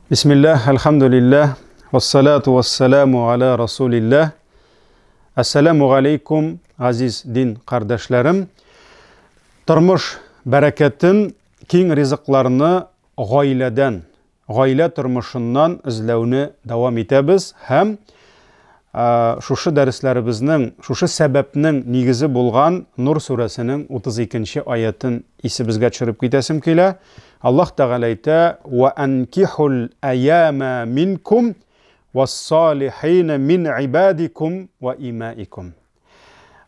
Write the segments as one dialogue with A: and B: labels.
A: Бисмилләһ, әлхәмдүлилләһ, вассалату вассаламу аля расулилләһ. Әссәламу галәйкум, газиз дин кардәшләрем. Тормыш бәрәкәтен, киң ризыкларны гаиләдән, гаилә тормышыннан эзләүне дәвам итәбез һәм шушы дәресләребезнең, шушы сәбәпнең нигезе булган Нур сүрәсенең 32 нче аятен исебезгә төшереп китәсем килә. Аллаһ Тәгалә әйтә: "Ва анкихул аяма минкум вассалихина мин ибадикум ва имаикум".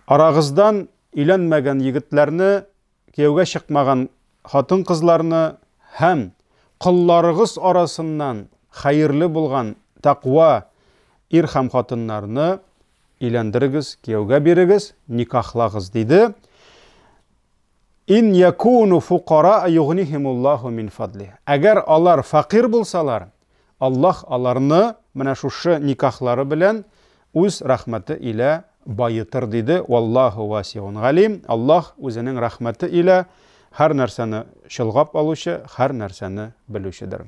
A: Арагыздан өйләнмәгән егетләрне, кияүгә чыкмаган хатын-кызларны һәм колларыгыз арасыннан хәерле булган тәкъва ир һәм хатыннарны өйләндерегез, кияүгә бирегез, никахлагыз, диде. Ин якуну фукара югнихимуллаху мин фадли. Әгәр алар фәкыйрь булсалар, Аллаһ аларны менә шушы никахлары белән үз рәхмәте илә баетыр, диде. Валлаһу васиун галим. Аллаһ үзенең рәхмәте илә һәр нәрсәне чолгап алучы, һәр нәрсәне белүчедер.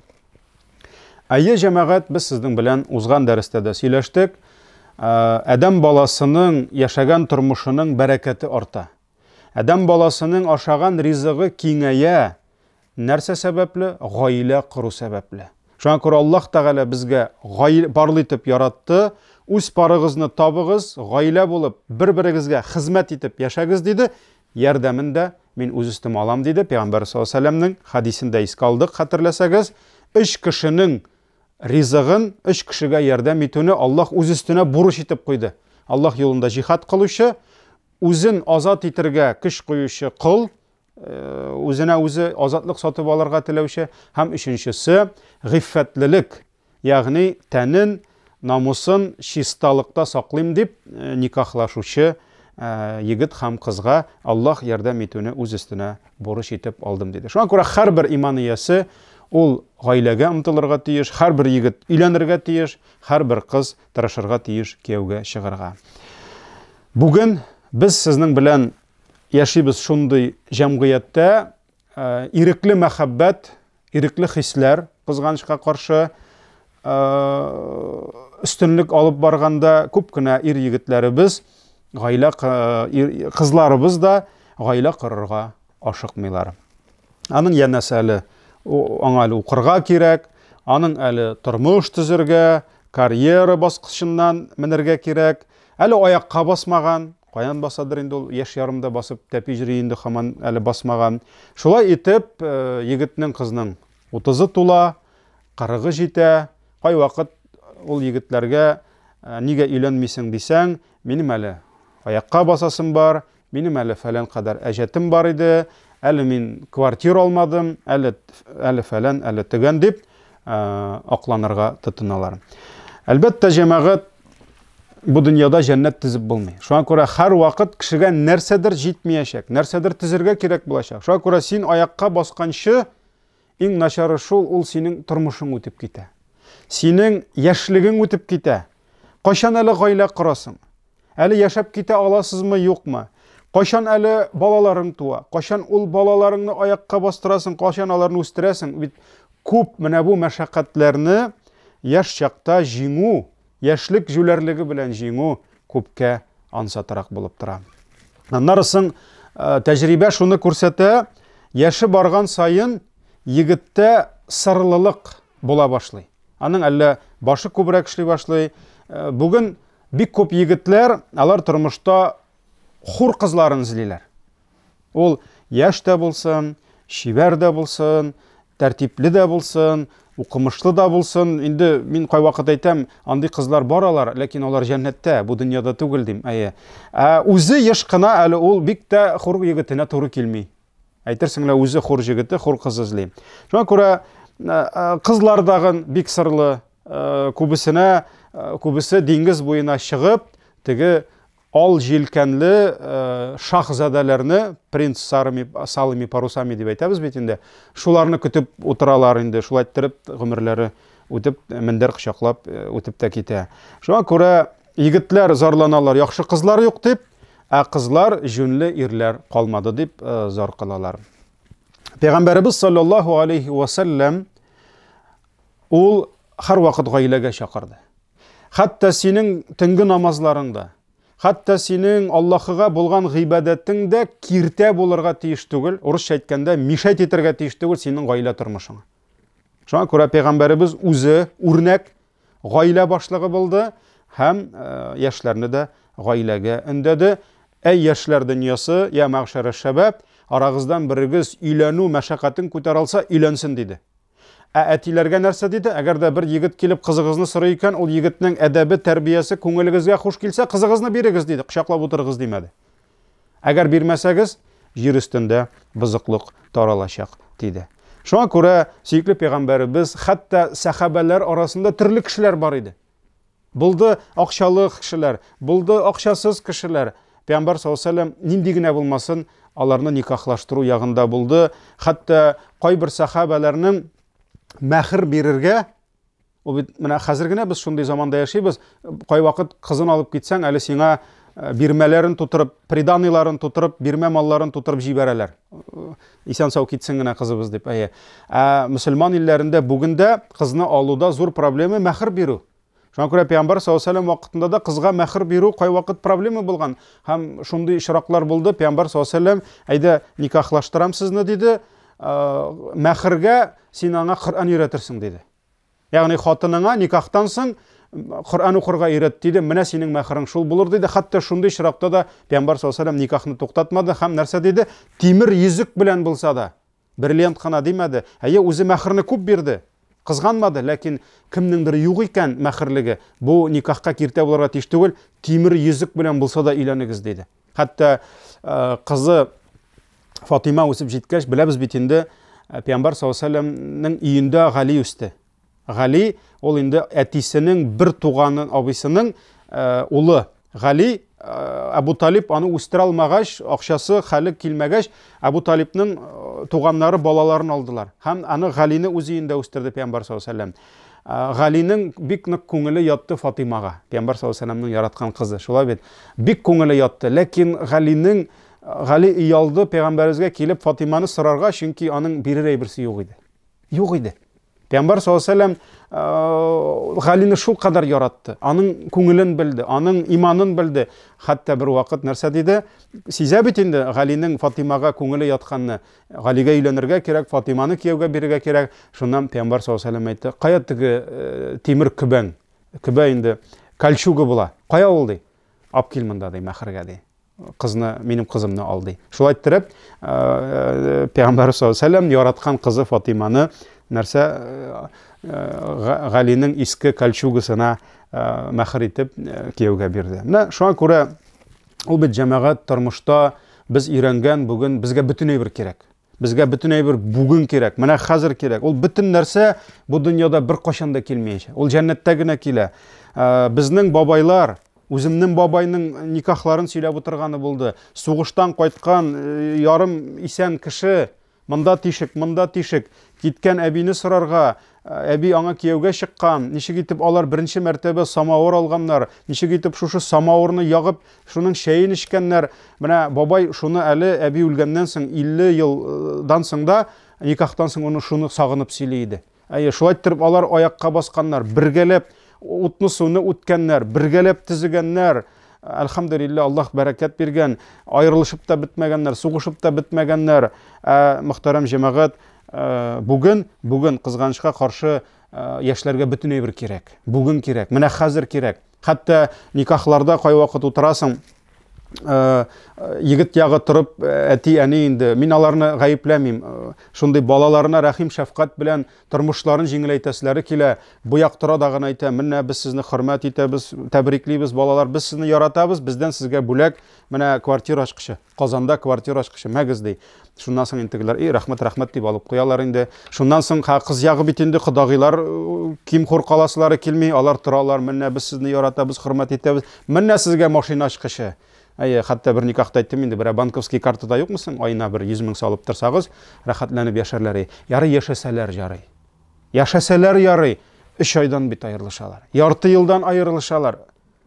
A: Әйе, җәмәгать, без сезнең белән узган дәрестә дә сөйләштек. Адәм баласының яшәгән тормышының бәрәкәте арта. Адәм баласының ашаган ризыгы киңәя. Нәрсә сәбәпле? Гаилә кору сәбәпле. Шуңа күрә Аллаһ Тәгалә безгә гаилә парлы итеп яратты. Үз парыгызны табыгыз, гаилә булып, бер-берегезгә хезмәт итеп яшәгез, диде. Ярдәмен дә мин үз өстемә алам, диде. Пәйгамбәр саллаллаһу алейһи ва сәлләмнең хәдисен дә искә алдык, хәтерләсәгез. Өч кешенең ризыгын, өч кешегә ярдәм итүне Аллаһ үз өстенә бурыч итеп куйды. Аллаһ юлында җихад кылучы, үзен азат итергә көч куючы кол, үзенә үзе азатлык сатып алырга теләүче һәм өченчесе гыйффәтлелек, ягъни тәнен, намусын чисталыкта саклыйм дип никахлашучы егет һәм кызга Аллаһ ярдәм итүне үз өстенә бурыч итеп алдым диде. Шуңа күрә һәрбер иман иясе ул гаиләгә омтылырга тиеш, һәрбер егет өйләнергә тиеш, һәрбер кыз тырышырга тиеш кияүгә чыгарга. Бүген без сезнең белән яшибез шундый җәмгыятьтә, э, ирекле мәхәббәт, ирекле хисләр, кызганычка каршы, э, өстенлек алып барганда күп кенә ир егетләребез, гаилә э, кызларыбыз да гаилә корырга ашыкмыйлар. Аның янәсе әле аңа әле укырга кирәк, аның әле тормыш төзергә, карьера баскычыннан менергә кирәк. Әле аякка басмаган, каян басадыр инде ул, яшь ярымда басып тәпи йөри инде һаман әле басмаган. Шулай итеп, э, егетнең кызның утызы тула, кырыгы җитә. Кайвакыт ул егетләргә э, нигә өйләнмисең дисәң, минем әле аякка басасым бар, Минем әле фәлән кадәр әҗәтем бар иде, әле мин квартира алмадым, әле, әле фәлән, әле төгән дип акланырга тотыналар. Әлбәттә, җәмәгать бу дөньяда җәннәт төзеп булмый. Шуңа күрә һәр вакыт кешегә нәрсәдер җитмиячәк, нәрсәдер төзергә кирәк булачак. Шуңа күрә син аякка басканчы, иң начары шул, ул синең тормышың үтеп китә. Синең яшьлегең үтеп китә. Кайчан әле гаилә корасың? Әле яшәп китә аласызмы, юкмы? Кайчан әле балаларың туа? Кайчан ул балаларыңны аякка бастырасың, кайчан аларны үстерәсең? Бит күп менә бу мәшәкатьләрне яшь чакта җиңү, яшьлек җүләрлеге белән җиңү күпкә ансатрак булып тора. Аннары соң э, тәҗрибә шуны күрсәтә, яше барган саен егеттә сырлылык була башлый. Аның әллә башы күбрәк эшли башлый. Э, бүген бик күп егетләр, алар тормышта хур кызларын эзлиләр. Ул яшь тә булсын, чибәр дә булсын, тәртипле дә булсын, укымышлы да булсын. Инде мин кайвакыт әйтәм, андый кызлар бар алар, ләкин алар җәннәттә, бу дөньяда түгел дим. Әйе. Ә үзе еш кына әле ул бик тә хур егетенә туры килми. Әйтерсең лә үзе хур җегете, хур кыз эзли. Шуңа күрә э, э, кызлар дагын бик сырлы, э, күбесенә, күбесе диңгез буена чыгып, теге ал җилкәнле шахзадәләрне, принц сарыми, салыми парусами дип әйтәбез бит инде, шуларны көтеп утыралар инде, шулай иттереп гомерләре үтеп, мендәр кочаклап үтеп тә китә. Шуңа күрә егетләр зарланалар, яхшы кызлар юк дип, Ә кызлар җүнле ирләр калмады дип э, зар кылалар. Пәйгамбәребез саллаллаһу алейхи ва саллям Ул һәрвакыт гаиләгә чакырды. Хәтта синең төнге намазларың да, хәтта синең Аллаһыга булган гыйбадәтең дә киртә булырга тиеш түгел, урысча әйткәндә, мишәйт итәргә тиеш түгел синең гаилә тормышыңа. Шуңа күрә пәйгамбәребез үзе үрнәк гаилә башлыгы булды һәм э, яшьләрне дә гаиләгә өндәде. Әй яшьләр дөньясы, я мәгъшәрә шәбәб, арагыздан берегез өйләнү мәшәкатен күтәрә алса, өйләнсен диде. Ә әтиләргә нәрсә диде? Әгәр дә бер егет килеп кызыгызны сорый икән, ул егетнең әдәбе, тәрбиясе күңелегезгә хуш килсә, кызыгызны бирегез диде, кочаклап утырыгыз димәде. Әгәр бирмәсәгез, җир өстендә бозыклык таралачак, диде. Шуңа күрә сөекле пәйгамбәребез, хәтта сәхабәләр арасында төрле кешеләр бар иде. Булды акчалы кешеләр, булды акчасыз кешеләр. Пәйгамбәр саллаллаһу алейһи нинди генә булмасын, аларны никахлаштыру ягында булды. Хәтта кайбер сәхабәләрнең мәхер бирергә Ул бит менә хәзер генә без шундый заманда яшибез. Кайвакыт кызын алып китсәң, әле сиңа э, бирмәләрен тутырып, приданыйларын тутырып, бирмә малларын тутырып җибәрәләр. Э, исән сау китсен генә кызыбыз дип. Әйе. Ә мөселман илләрендә бүген дә кызны алуда зур проблема мәхер бирү. Шуңа күрә Пәйгамбәр саллаллаһу алейһи вәсәлләм вакытында да кызга мәхер бирү кайвакыт проблема булган. Һәм шундый очраклар булды. Пәйгамбәр саллаллаһу алейһи вәсәлләм, әйдә никахлаштырам сезне диде. Э, мәхергә син аңа Коръән өйрәтерсең диде. Ягъни хатыныңа никахтан соң Коръән укырга өйрәт диде. Менә синең мәхерең шул булыр диде. Хәтта шундый очракта да Пәйгамбәр саллаллаһу алейһи вәсәлләм никахны туктатмады һәм нәрсә диде? Тимер йөзек белән булса да, бриллиант кына димәде. Әйе, үзе мәхерне күп бирде. Кызганмады, ләкин кемнеңдер юк икән мәхерлеге, бу никахка киртә булырга тиеш түгел, тимер йөзек белән булса да өйләнегез диде. Хәтта э, кызы Фатима үсеп җиткәч, беләбез бит инде, э, Пәйгамбәр саллаллаһу алейһи вәсәлләмнең өендә Гали үсте. Гали ул инде әтисенең бер туганы абыйсының э, улы. Гали Әбу Талиб аны үстерә алмагач, акчасы хәле килмәгәч, Әбу Талибның туганнары балаларын алдылар. Һәм аны Галине үз өендә үстерде Пәйгамбәр саллаллаһу алейһи вәсәлләм. Галинең бик нык күңеле ятты Фатыймага. Пәйгамбәр саллаллаһу алейһи вәсәлләмнең яраткан кызы. Шулай бит. Бик күңеле ятты. Ләкин Галинең Гали оялды пәйгамбәребезгә килеп Фатыйманы сорарга, чөнки аның бирер әйберсе юк иде. Юк иде. Пәйгамбәр саллаллаһу алейһи вәсәлләм Галине шул кадәр яратты. Аның күңелен белде, аның иманын белде. Хәтта бер вакыт нәрсә диде? Сизә бит инде Галинең Фатыймага күңеле ятканны. Галигә өйләнергә кирәк, Фатыйманы кияүгә бирергә кирәк. Шуннан Пәйгамбәр саллаллаһу алейһи вәсәлләм әйтте, "Кая теге э, тимер көбәң? Көбә инде кольчуга була. Кая ул ди? Ап кил монда ди, мәхергә ди. Кызны, минем кызымны ал ди. Шулай иттереп, э, Пәйгамбәр саллаллаһу алейһи вәсәлләм яраткан кызы Фатыйманы нәрсә э, Галинең иске кольчугасына мәхер итеп кияүгә бирде. Менә шуңа күрә Ул бит җәмәгать тормышта без өйрәнгән бүген безгә бөтен әйбер кирәк. Безгә бөтен әйбер бүген кирәк, менә хәзер кирәк. Ул бөтен нәрсә бу дөньяда беркайчан да килмәячәк. Ул җәннәттә генә килә. Э, безнең бабайлар, үземнең бабайның никахларын сөйләп утырганы булды. Сугыштан кайткан э, ярым исән кеше Монда тишек, монда тишек. Киткән әбине сорарга, әби аңа кияүгә чыккан, ничек итеп алар беренче мәртәбә самавыр алганнар, ничек итеп шушы самавырны ягып, шуның чәен эчкәннәр. Менә бабай шуны әле әби үлгәннән соң 50 елдан соң да, никахтан соң оны шуны сагынып сөйли иде. Әйе, шулай иттереп алар аякка басканнар, бергәләп утны-суны үткәннәр, бергәләп төзегәннәр. Әлхәмдүлилләһ, Аллаһ бәрәкәт биргән, аерылышып та бетмәгәннәр, сугышып та бетмәгәннәр. Ә, мөхтәрәм җәмәгать, э, бүген, бүген кызганычка каршы э, яшьләргә бөтен әйбер кирәк. Бүген кирәк, менә хәзер кирәк. Хәтта никахларда кайвакыт утырасың, Э, егет ягы торып э, әти әни инде мин аларны гаепләмим э, шундый балаларына рәхим шәфкать белән тормышларын җиңеләйтәселәре килә бу як тора да гына әйтә менә без сезне хөрмәт итәбез тәбриклибез балалар без сезне яратабыз бездән сезгә бүләк менә квартира ачкычы Казанда квартира ачкычы мәгез ди. Шуннан соң инде тегеләр, и, рәхмәт, рәхмәт дип алып куялар инде. Шуннан соң ха, кыз ягы бит инде кодагыйлар э, ким-хур каласылары килми, алар торалар, менә без сезне яратабыз, хөрмәт итәбез. Менә сезгә машина ачкычы. Әйе, хәтта бер никахта әйттем инде, берәр банковский картада юкмы соң, аена бер 100 мең салып торсагыз, рәхәтләнеп яшәрләр. Ярый яшәсәләр, ярый. Яшәсәләр ярый. Өч айдан бит аерылышалар. Ярты елдан аерылышалар.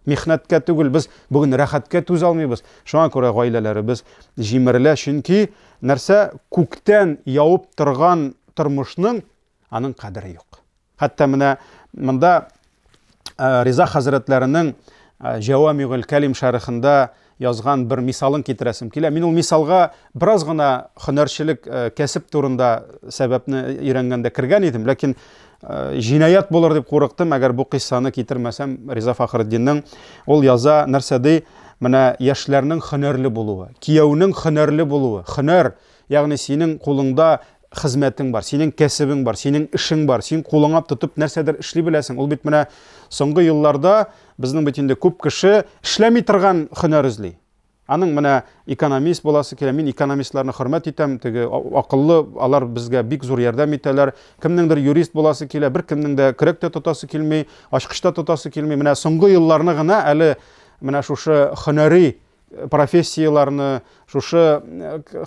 A: Михнәткә түгел, без бүген рәхәткә түзә алмыйбыз. Шуңа күрә гаиләләребез җимерелә, чөнки нәрсә күктән явып торган тормышның аның кадере юк. Хәтта менә монда Риза хәзрәтләренең Җәвамигул Кәлим шәрехендә язган бер мисалын китерәсем килә. Мин ул мисалга бераз гына һөнәрчелек, кәсеп турында сәбәпне өйрәнгәндә кергән идем, ләкин җинаять булыр дип курыктым, әгәр бу кыйссаны китермәсәм, Риза Фәхретдиннең ул яза, нәрсә ди? Менә яшьләрнең һөнәрле булуы, кияүнең һөнәрле булуы, һөнәр, ягъни синең кулыңда хезмәтең бар, синең кәсебең бар, синең эшең бар, син кулыңа тотып нәрсәдер эшли беләсең. Ул бит менә соңгы елларда безнең бит инде күп кеше эшләми торган һөнәр эзли. Аның менә экономист буласы килә. Мин экономистларны хөрмәт итәм, теге акыллы, алар безгә бик зур ярдәм итәләр. Кемнеңдер юрист буласы килә, бер кемнең дә көрәк тә тотасы килми, ачкыч та тотасы килми. Менә соңгы елларны гына әле менә шушы һөнәри профессияләрне, шушы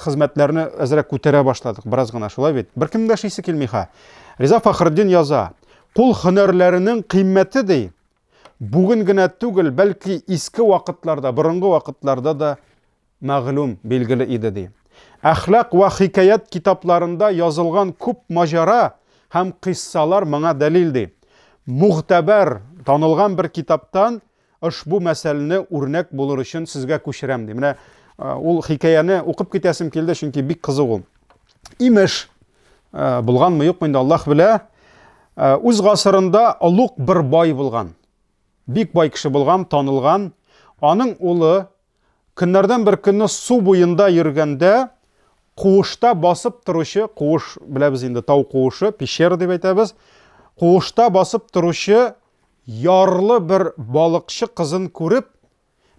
A: хезмәтләрне әзрәк күтәрә башладык, бераз гына шулай бит. Беркемнең дә эшлисе килми ха. Риза Фәхретдин яза, кул һөнәрләренең кыйммәте ди, бүген генә түгел, бәлки иске вакытларда, борынгы вакытларда да мәгълүм, билгеле иде ди. Әхлак вә хикәят китапларында язылган күп маҗара һәм кыйссалар моңа дәлил ди. Мугтәбәр, танылган бер китаптан ошбу мәсәлне үрнәк булыр өчен сезгә күчерәм ди. Менә ул хикәяне укып китәсем килде, чөнки бик кызык ул. Имеш, булганмы юкмы инде Аллаһ белә, үз гасырында олуг бер бай булган. Бик бай кеше булган, танылган. Аның улы көннәрдән бер көнне су буенда йөргәндә куышта басып торучы, куыш беләбез инде, тау куышы, пещера дип әйтәбез. Куышта басып торучы ярлы бер балыкчы кызын күреп,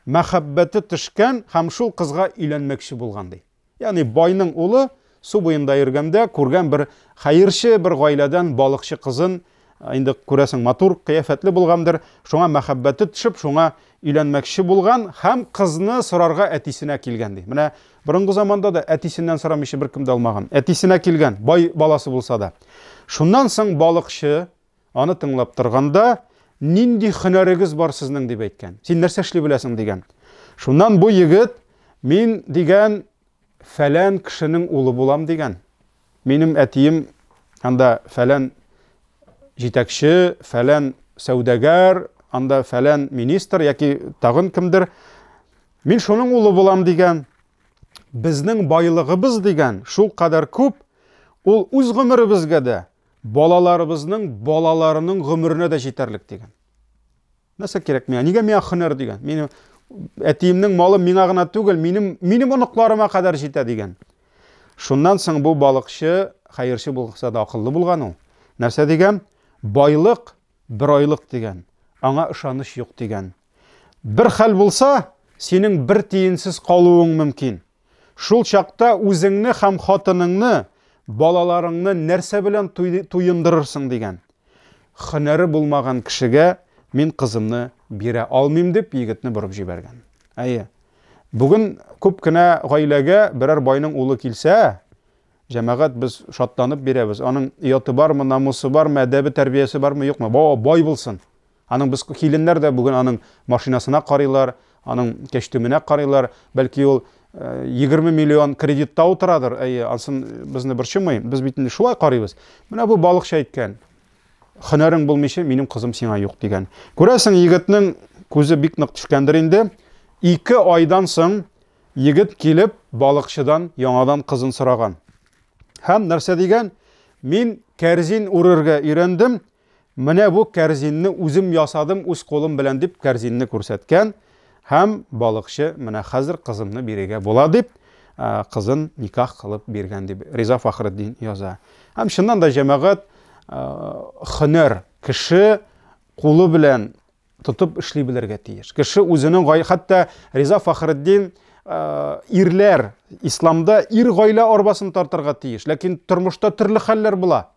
A: мәхәббәте төшкән һәм шул кызга өйләнмәкче булган ди. Ягъни байның улы су буенда йөргәндә күргән бер хәерче бер гаиләдән балыкчы кызын, инде күрәсең, матур кыяфәтле булгандыр, шуңа мәхәббәте төшеп, шуңа өйләнмәкче булган һәм кызны сорарга әтисенә килгән ди. Менә борынгы заманда да әтисеннән сорамыйча беркем дә алмаган. Әтисенә килгән, бай баласы булса да. Шуннан соң балыкчы аны тыңлап торганда, нинди һөнәрегез бар сезнең дип әйткән. Син нәрсә эшли беләсең дигән. Шуннан бу егет, мин дигән фәлән кешенең улы булам дигән. Минем әтием анда фәлән җитәкче, фәлән сәүдәгәр, анда фәлән министр яки тагын кемдер. Мин шуның улы булам дигән. Безнең байлыгыбыз дигән шул кадәр күп, ул үз гомеребезгә дә, балаларыбызның балаларының гомеренә дә җитәрлек дигән. Нәрсә кирәк миңа? Нигә миңа һөнәр дигән? Минем әтиемнең малы миңа гына түгел, минем минем оныкларыма кадәр җитә дигән. Шуннан соң бу балыкчы хәерче булса да акыллы булган ул. Нәрсә дигән? Байлык бер айлык дигән. Аңа ышаныч юк дигән. Бер хәл булса, синең бер тиенсез калуың мөмкин. Шул чакта үзеңне һәм хатыныңны, балаларыңны нәрсә белән туендырырсың дигән. Һөнәре булмаган кешегә мин кызымны бирә алмыйм дип егетне борып җибәргән. Әйе. Бүген күп кенә гаиләгә берәр байның улы килсә, җәмәгать без шатланып бирәбез. Аның ояты бармы, намусы бармы, әдәбе, тәрбиясе бармы, юкмы? Бау, бай булсын. Аның без киленнәр дә бүген аның машинасына карыйлар, аның кәчтүменә карыйлар. Бәлки ул 20 э, миллион кредитта утырадыр. Әйе, ансын безне борчымый. Без бит инде шулай карыйбыз. Менә бу балыкчы әйткән. Һөнәрең булмыйча минем кызым сиңа юк дигән. Күрәсең, егетнең күзе бик нык төшкәндер инде. 2 айдан соң егет килеп балыкчыдан яңадан кызын сораган. Һәм нәрсә дигән? Мин кәрзин үрергә өйрәндем, Менә бу кәрзинне үзем ясадым, үз кулым белән дип кәрзинне күрсәткән һәм балыкчы менә хәзер кызымны бирергә була дип кызын никах кылып биргән дип Риза Фахретдин яза. Һәм чыннан да җәмәгать һөнәр кеше кулы белән тотып эшли белергә тиеш. Кеше үзенең хәтта Риза Фахретдин ирләр исламда ир гаилә арбасын тартырга тиеш, ләкин тормышта төрле хәлләр була.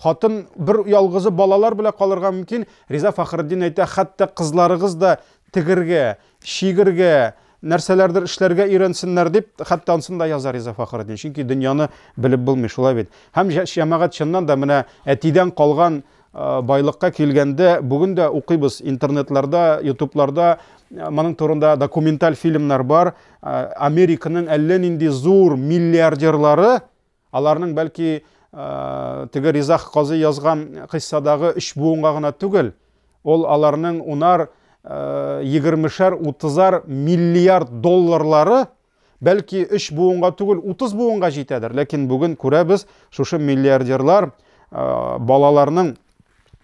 A: Хатын бер ялгызы балалар белән калырга мөмкин. Риза Фәхретдин әйтә, хәтта кызларыгыз да тегергә, чигергә, нәрсәләрдер эшләргә өйрәнсеннәр дип, хәтта ансын да яза Риза Фәхретдин. Чөнки дөньяны белеп булмый, шулай бит. Һәм җәмәгать чыннан да менә әтидән калган байлыкка килгәндә, бүген дә укыйбыз интернетларда, ютубларда моның турында документаль фильмнар бар. Американың әллә нинди зур миллиардерлары Аларның бәлки теге Ризах казый язган кыйссадагы өч буынга гына түгел, ул аларның унар, егермешәр, утызар миллиард долларлары бәлки өч буынга түгел, 30 буынга җитәдер. Ләкин бүген күрәбез, шушы миллиардерлар балаларның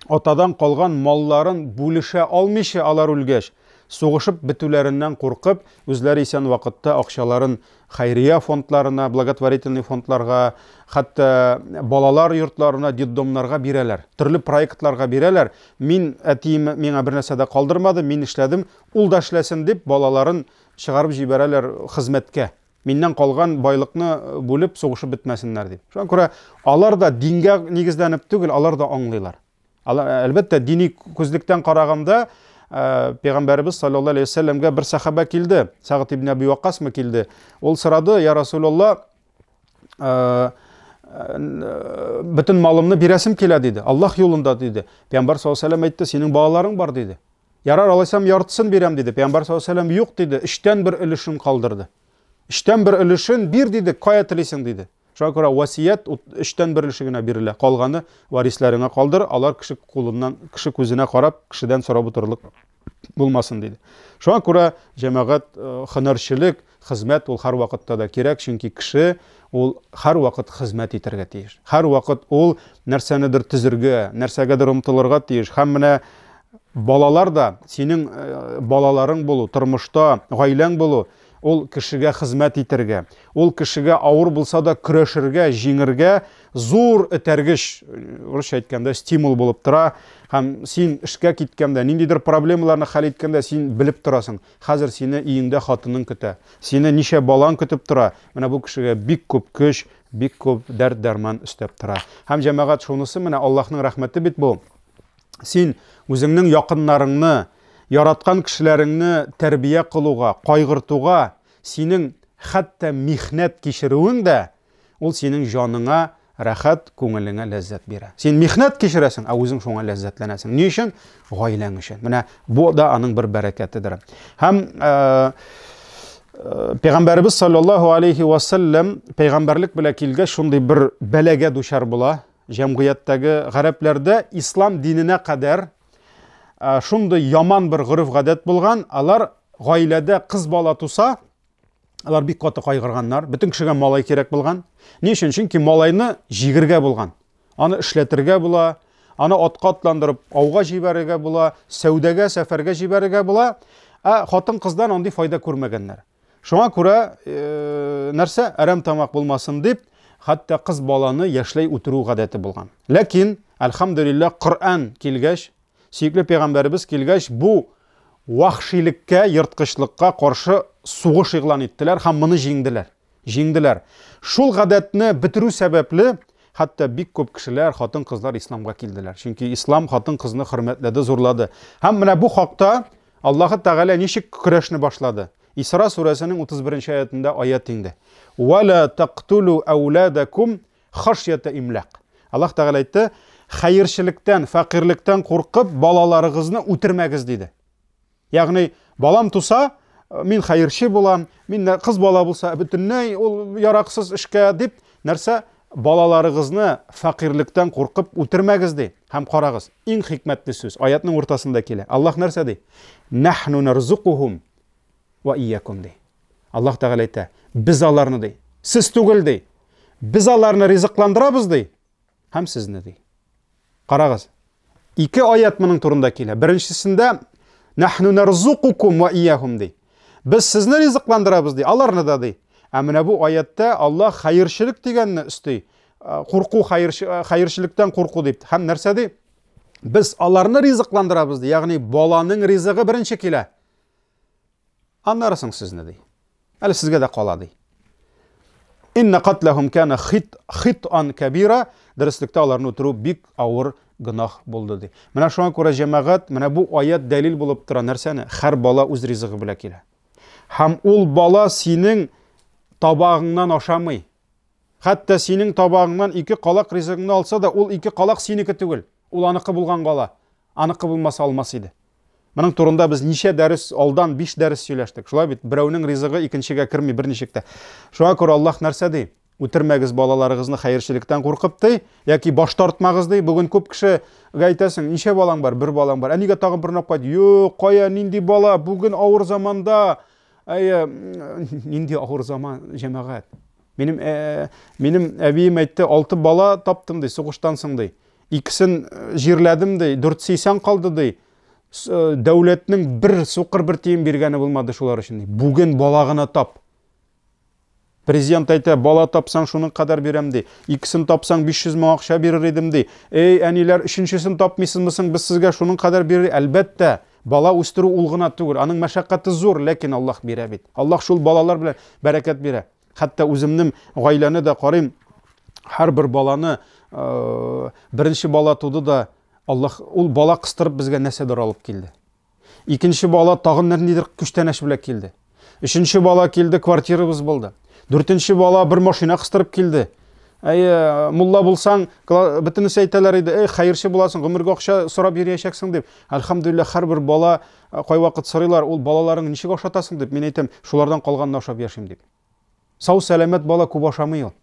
A: атадан калган малларын бүлешә алмыйча алар үлгәч, сугышып бетүләреннән куркып, үзләре исән вакытта акчаларын хәйрия фондларына, благотворительный фондларга, хәтта балалар йортларына, детдомнарга бирәләр. Төрле проектларга бирәләр. Мин әтием миңа бер нәрсә дә калдырмады, мин эшләдем, ул да эшләсен дип балаларын чыгарып җибәрәләр хезмәткә. Миннән калган байлыкны бүлеп сугышып бетмәсеннәр дип. Шуңа күрә алар да дингә нигезләнеп түгел, алар да аңлыйлар. Алар, әлбәттә, дини күзлектән караганда, Пәйгамбәребез саллаллаһу алейһи вәсәлләмгә бер сахаба килде, Сагд ибн Әби Ваккасмы килде. Ул сорады: "Я Расулулла, бөтен малымны бирәсем килә", диде. Аллаһ юлында, диде. Пәйгамбәр саллаллаһу алейһи вәсәлләм әйтте: "Синең балаларың бар", диде. Ярар, алайсам яртысын бирәм, диде. Пәйгамбәр саллаллаһу алейһи вәсәлләм юк, диде. Өчтән бер өлешен калдырды. Өчтән бер өлешен бир, диде, кая телисең, диде. Шуңа күрә васият өчтән бер өлеше генә бирелә. Калганы варисләреңә калдыр, алар кеше кулыннан, кеше күзенә карап, кешедән сорап утырырлык булмасын, диде. Шуңа күрә җәмәгать һөнәрчелек, хезмәт ул һәрвакытта да кирәк, чөнки кеше ул һәрвакыт хезмәт итәргә тиеш. Һәрвакыт ул нәрсәнедер төзергә, нәрсәгәдер омтылырга тиеш. Һәм менә балалар да, синең балаларың булу, тормышта гаиләң булу, ул кешегә хезмәт итәргә, ул кешегә авыр булса да көрәшергә, җиңергә зур этәргеч, урысча әйткәндә, стимул булып тора. Һәм син эшкә киткәндә, ниндидер проблемаларны хәл иткәндә, син белеп торасың, хәзер сине өеңдә хатының көтә, сине ничә балаң көтеп тора. Менә бу кешегә бик күп көч, бик күп дәрт-дәрман өстәп тора. Һәм җәмәгать, шунысы менә Аллаһның рәхмәте бит бу. Син үзеңнең якыннарыңны, яраткан кешеләреңне тәрбия кылуга, кайгыртуга, синең хәтта михнәт кичерүең дә, ул синең җаныңа рәхәт, күңелеңә ләззәт бирә. Син михнәт кичерәсең, ә үзең шуңа ләззәтләнәсең. Ни өчен? Гаиләң өчен. Менә бу да аның бер бәрәкәтедер. Һәм Пәйгамбәребез саллаллаһу алейхи ва саллям пәйгамбәрлек белән килгәч шундый бер бәлагә дучар була. Җәмгыятьтәге гарәпләрдә ислам диненә кадәр шундый яман бер гореф-гадәт булган, алар гаиләдә кыз бала туса, алар бик каты кайгырганнар. Бөтен кешегә малай кирәк булган. Ни өчен? Чөнки малайны җигергә булган. Аны эшләтергә була, аны атка атландырып ауга җибәрергә була, сәүдәгә, сәфәргә җибәрергә була. Ә хатын-кыздан андый файда күрмәгәннәр. Шуңа күрә нәрсә әрәм тамак булмасын дип, хәтта кыз баланы яшьләй үтерү гадәте булган. Ләкин, әлхәмдүлилләһ, Коръән килгәч, сөекле пәйгамбәребез килгәч, бу вахшилеккә, ерткычлыкка каршы сугыш игълан иттеләр һәм моны җиңделәр. Җиңделәр. Шул гадәтне бетерү сәбәпле, хәтта бик күп кешеләр, хатын-кызлар исламга килделәр. Чөнки ислам хатын-кызны хөрмәтләде, зурлады. Һәм менә бу хакта Аллаһы Тәгалә ничек көрәшне башлады? Исра сүрәсенең 31 аятында аят инде. Ва ла тактулу ауладакум хашьята имлак. Аллаһ Тәгалә әйтте, хәерчелектән, фәкыйрьлектән куркып, балаларыгызны үтермәгез, диде. Ягъни, балам туса, мин хәерче булам, мин кыз бала булса, бөтенләй ул яраксыз эшкә дип, нәрсә? Балаларыгызны фәкыйрьлектән куркып үтермәгез, ди. Һәм карагыз, иң хикмәтле сүз аятның уртасында килә. Аллаһ нәрсә ди? Нахну нарзукухум ва иякум, ди. Аллаһ Тәгалә әйтә, без аларны, ди, сез түгел, ди. Без аларны ризыкландырабыз, ди, һәм сезне, ди. Карагыз, ике аят моның турында килә. Беренчесендә нахну нарзукукум ва ияхум, ди. Без сезне ризыкландырабыз, ди, аларны да, ди. Ә менә бу аятта Аллаһ хәерчелек дигәнне өсти. Курку, хәерчелектән курку дип. Һәм нәрсә ди? Без аларны ризыкландырабыз, ди. Ягъни баланың ризыгы беренче килә. Аннары соң сезне, ди. Әле сезгә дә кала, ди. Инна катлахум кана хит хитан кабира. Дөреслектә аларны үтерү бик авыр гөнаһ булды, ди. Менә шуңа күрә җәмәгать, менә бу аят дәлил булып тора нәрсәне? Һәр бала үз ризыгы белән килә. Һәм ул бала синең табагыңнан ашамый. Хәтта синең табагыңнан ике калак ризыгыңны алса да, ул ике калак синеке түгел. Ул аныкы булганга ала. Аныкы булмаса алмас иде. Моның турында без ничә дәрес алдан, 5 дәрес сөйләштек. Шулай бит, берәүнең ризыгы икенчегә керми берничек тә. Шуңа күрә Аллаһ нәрсә ди? Үтермәгез балаларыгызны хәерчелектән куркып ди, яки баш тартмагыз ди. Бүген күп кешегә әйтәсең, ничә балаң бар? Бер балаң бар. Ә нигә тагын берне алып кайт? Юк, кая, нинди бала? Бүген авыр заманда. Әйе, нинди авыр заман, җәмәгать. Минем э, минем әбием әйтте, алты бала таптым ди, сугыштан соң ди. Икесен э, җирләдем ди, дүртесе исән калды ди. Э, дәүләтнең бер сукыр бер тиен биргәне булмады шулар өчен ди. Бүген бала гына тап. Президент әйтә, бала тапсаң, шуның кадәр бирәм, ди. Икесен тапсаң, 500 мең акча бирер идем, ди. Эй, әниләр, өченчесен тапмыйсызмы соң, без сезгә шуның кадәр бирер. Әлбәттә, бала үстерү ул гына түгел. Аның мәшәкате зур, ләкин Аллаһ бирә бит. Аллаһ шул балалар белән бәрәкәт бирә. Хәтта үземнең гаиләне дә карыйм, һәрбер баланы, э, беренче бала туды да, Аллаһ ул бала кыстырып безгә нәрсәдер алып килде. Икенче бала тагын ниндидер күчтәнәч белән килде. Өченче бала килде, квартирабыз булды. Дүртенче бала бер машина кыстырып килде. Әй, мулла булсаң, бөтенесе әйтәләр иде, эй, хәерче буласың, гомергә акча сорап йөриячәксең дип. Әлхәмдүлилләһ, һәрбер бала э, кайвакыт сорыйлар, ул балаларың ничек ашатасың дип. Мин әйтәм, шулардан калганны ашап яшим дип. Сау сәламәт бала күп ашамый ул.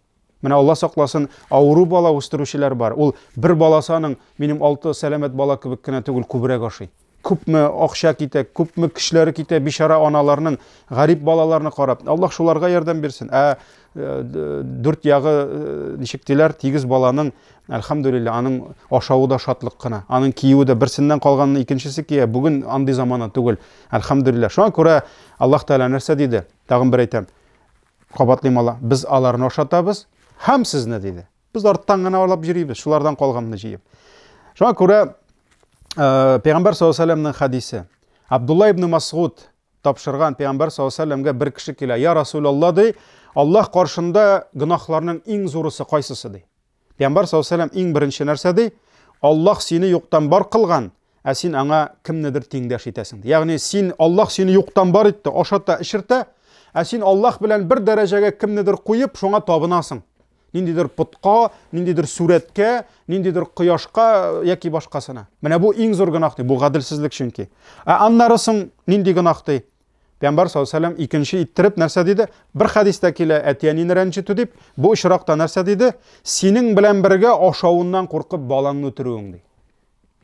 A: Менә Алла сакласын, авыру бала үстерүчеләр бар. Ул бер баласы аның минем алты сәламәт бала кебек кенә түгел, күбрәк ашый. Күпме акча китә, күпме көчләре китә бичара аналарның гарип балаларны карап. Аллаһ шуларга ярдәм бирсен. Ә э, дүрт ягы э, ничек диләр, тигез баланың, әлхәмдүлилләһ, аның ашавы да шатлык кына. Аның киюе дә берсеннән калганны икенчесе кия. Бүген андый замана түгел. Әлхәмдүлилләһ. Шуңа күрә Аллаһ Тәгалә нәрсә диде? Тагын бер әйтәм. Кабатлыйм ала, без аларны ашатабыз һәм сезне, диде. Без арттан гына алып йөрибез, шулардан калганны җыеп. Шуңа күрә э, Пәйгамбәр саллаллаху алейһи хадисе. Абдулла ибн Масгуд тапшырган Пәйгамбәр саллаллаху алейһи бер кеше килә. Я Расулалла ди, Аллаһ каршында гөнаһларның иң зурысы кайсысы ди. Пәйгамбәр саллаллаху алейһи вәсәлләм иң беренче нәрсә ди? Аллаһ сине юктан бар кылган, ә син аңа кемнедер тиңдәш итәсең. Ягъни син Аллаһ сине юктан бар итте, ашата, эчертә, ә син Аллаһ белән бер дәрәҗәгә кемнедер куеп, шуңа табынасың. Ниндидер потка, ниндидер сүрәткә, ниндидер кояшка яки башкасына. Менә бу иң зур гөнаһ ди, бу гаделсезлек чөнки. Ә аннары соң нинди гөнаһ ди? Пәйгамбәр саллаллаху алейһи вәсәлләм икенче иттереп нәрсә диде? Бер хәдистә килә, әти-әнине рәнҗетү дип. Бу очракта нәрсә диде? Синең белән бергә ашавыннан куркып балаңны үтерүең ди.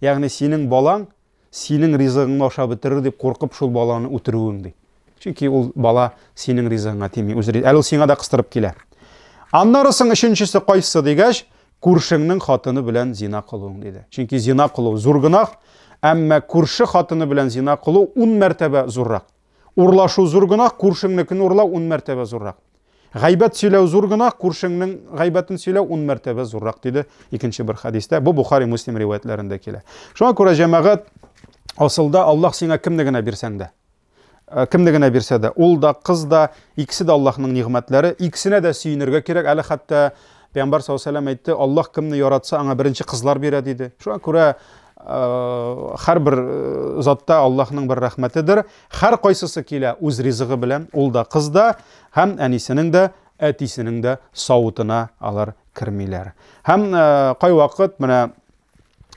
A: Ягъни синең балаң синең ризыгыңны ашап бетерер дип куркып шул баланы үтерүең ди. Чөнки ул бала синең ризыгыңа тими, үз әле ул сиңа да кыстырып килә. Аннары соң өченчесе кайсы дигәч, күршеңнең хатыны белән зина кылуың диде. Чөнки зина кылу зур гөнаһ, әмма күрше хатыны белән зина кылу 10 мәртәбә зуррак. Урлашу зур гөнаһ, күршеңнекен урлау 10 мәртәбә зуррак. Гайбәт сөйләү зур гөнаһ, күршеңнең гайбәтен сөйләү 10 мәртәбә зуррак диде икенче бер хәдистә. Бу Бухари Муслим риваятләрендә килә. Шуңа күрә җәмәгать асылда Аллаһ сиңа кемне генә бирсәң дә, Э, кемне генә бирсә дә, ул да, кыз да, икесе дә Аллаһның нигъмәтләре, икесенә дә сөенергә кирәк. Әле хәтта Пәйгамбәр саллаллаху алейһи әйтте, Аллаһ кемне яратса, аңа беренче кызлар бирә диде. Шуңа күрә э, һәрбер э, затта Аллаһның бер рәхмәтедер. Һәр кайсысы килә үз ризыгы белән, ул да, кыз да, һәм әнисенең дә, әтисенең дә савытына алар кермиләр. Һәм кайвакыт менә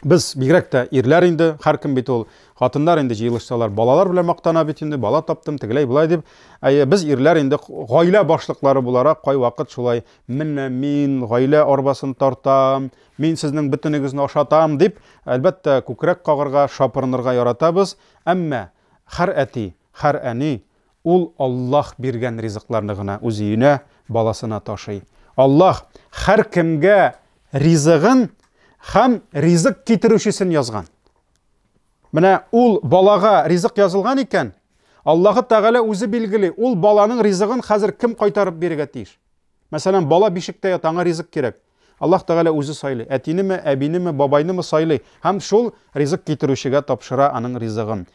A: Без бигрәк тә ирләр инде, һәркем бит ул хатыннар инде җыелышсалар, балалар белән мактана бит инде, бала таптым, тегеләй болай дип. Әйе, без ирләр инде гаилә башлыклары буларак кайвакыт шулай менә мин гаилә арбасын тартам, мин сезнең бөтенегезне ашатам дип, әлбәттә, күкрәк кагырга, шапырынырга яратабыз. Әмма һәр әти, һәр әни ул Аллаһ биргән ризыкларны гына үз өенә, баласына ташый. Аллаһ һәркемгә ризыгын һәм ризык китерүчесен язган. Менә ул балага ризык язылган икән, Аллаһы Тәгалә үзе билгели, ул баланың ризыгын хәзер кем кайтарып бирергә тиеш? Мәсәлән, бала бишектә ята, аңа ризык кирәк. Аллаһ Тәгалә үзе сайлый, әтинеме, әбинеме, бабайнымы сайлый һәм шул ризык китерүчегә тапшыра аның ризыгын.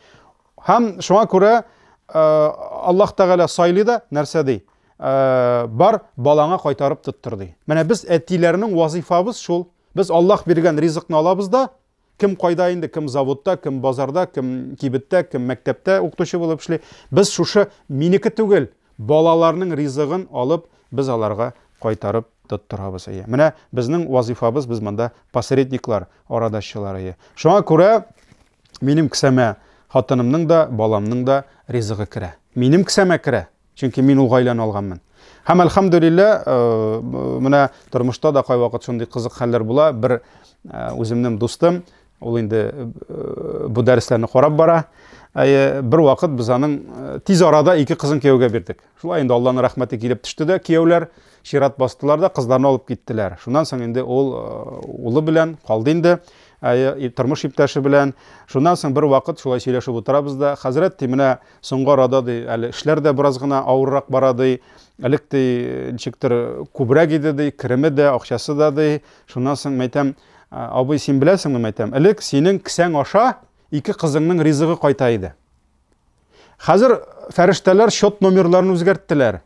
A: Һәм шуңа күрә э, Аллаһ Тәгалә сайлый да нәрсә ди? Э, бар балаңа кайтарып тоттыр ди. Менә без әтиләрнең вазифабыз шул. Без Аллаһ биргән ризыкны алабыз да, кем кайда инде, кем заводта, кем базарда, кем кибеттә, кем мәктәптә укытучы булып эшли. Без шушы минеке түгел, балаларның ризыгын алып, без аларга кайтарып тоттырабыз. Әйе. Менә безнең вазифабыз, без монда посредниклар, арадашчылар. Әйе. Шуңа күрә минем кесәмә хатынымның да, баламның да ризыгы керә. Минем кесәмә керә. Чөнки мин ул гаиләне алганмын. Һәм әлхәмдүлиллә, менә тормышта да кайвакыт шундый кызык хәлләр була. Бер үземнең дустым, ул инде бу дәресләрне карап бара. Әйе, бер вакыт без аның тиз арада ике кызын кияүгә бирдек. Шулай инде Алланың рәхмәте килеп төште дә, кияүләр чират бастылар да, кызларны алып киттеләр. Шуннан соң инде ул улы белән калды инде, тормыш иптәше белән. Шуннан соң бер вакыт шулай сөйләшеп утырабыз да, хәзрәт, ди, менә соңгы арада, ди, әле эшләр дә бераз гына авыррак бара, ди. Элек, ди, ничектер күбрәк иде, ди, кереме дә, акчасы да, ди. Шуннан соң мәйтәм, абый, син беләсеңме, мәйтәм, элек синең кесәң аша ике кызыңның ризыгы кайта иде. Хәзер фәрештәләр счет номерларын үзгәрттеләр.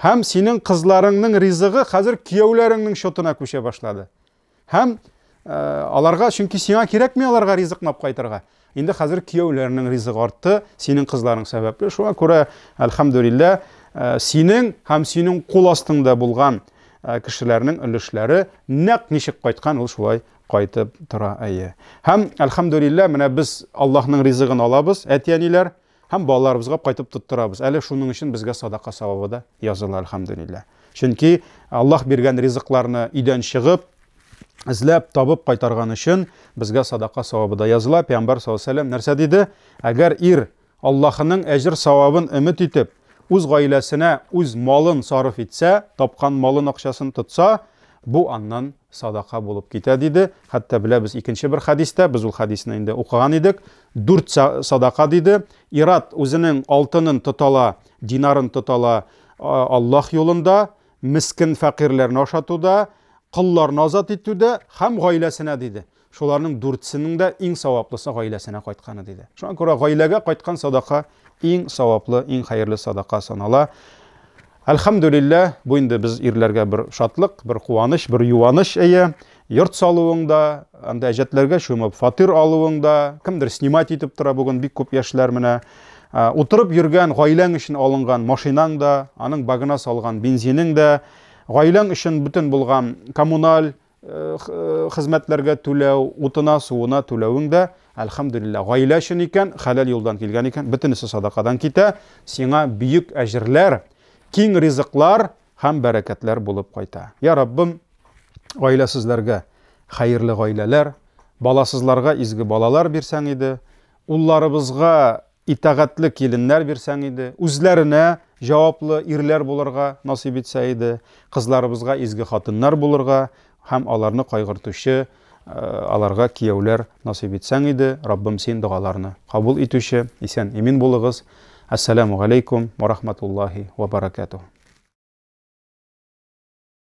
A: Һәм синең кызларыңның ризыгы хәзер кияүләреңнең счетына күчә башлады. Һәм э, аларга, чөнки сиңа кирәкми аларга ризык алып кайтырга. Инде хәзер кияүләренең ризыгы артты, синең кызларың сәбәпле. Шуңа күрә, әлхәмдүлилләһ, э, синең һәм синең кул астыңда булган э, кешеләрнең өлешләре нәкъ ничек кайткан, ул шулай кайтып тора, әйе. Һәм, әлхәмдүлилләһ, менә без Аллаһның ризыгын алабыз, әти-әниләр, һәм балаларыбызга кайтып тоттырабыз. Әле шуның өчен безгә садака савабы да языла, әлхәмдүлилләһ. Чөнки Аллаһ биргән ризыкларны өйдән чыгып, эзләп, табып кайтарган өчен безгә садака савабы да языла. Пәйгамбәр саллаллаһу алейһи ва сәлләм нәрсә диде? Әгәр ир Аллаһының әҗер-савабын өмет итеп, үз гаиләсенә үз малын сарыф итсә, тапкан малын акчасын тотса, бу аннан садака булып китә, диде. Хәтта беләбез икенче бер хәдистә, без ул хәдисне инде укыган идек, дүрт садака диде. Ир-ат үзенең алтынын тотала, динарын тотала Аллаһ юлында, мескен фәкыйрьләрне ашатуда, колларны азат итүдә һәм гаиләсенә, диде. Шуларның дүртсенең дә иң саваплысы гаиләсенә кайтканы, диде. Шуңа күрә гаиләгә кайткан садака иң саваплы, иң хәерле садака санала. Әлхәмдүлилләһ, бу инде без ирләргә бер шатлык, бер куаныч, бер юаныч, әйе. Йорт салуың да, анда әҗәтләргә чумып, фатир алуың да, кемдер снимать итеп тора бүген бик күп яшьләр менә. Утырып йөргән гаиләң өчен алынган машинаң да, аның багына салган бензинең дә, гаиләң өчен бөтен булган коммуналь хезмәтләргә түләү, утына, суына түләвең дә, әлхәмдүлилләһ, гаилә өчен икән, хәләл юлдан килгән икән, бөтенесе садакадан китә, сиңа бөек әҗерләр, киң ризыклар һәм бәрәкәтләр булып кайта. Я Раббым, гаиләсезләргә хәерле гаиләләр, баласызларга изге балалар бирсәң иде, улларыбызга итагатьле киленнәр бирсәң иде, үзләренә җаваплы ирләр булырга насыйп итсә иде, кызларыбызга изге хатыннар булырга һәм аларны кайгыртучы, аларга кияүләр насыйп итсәң иде, Раббым син догаларны кабул итүче, исән-имин булыгыз. Әссәламү галәйкүм вә рахматуллаһи вә баракатуһ.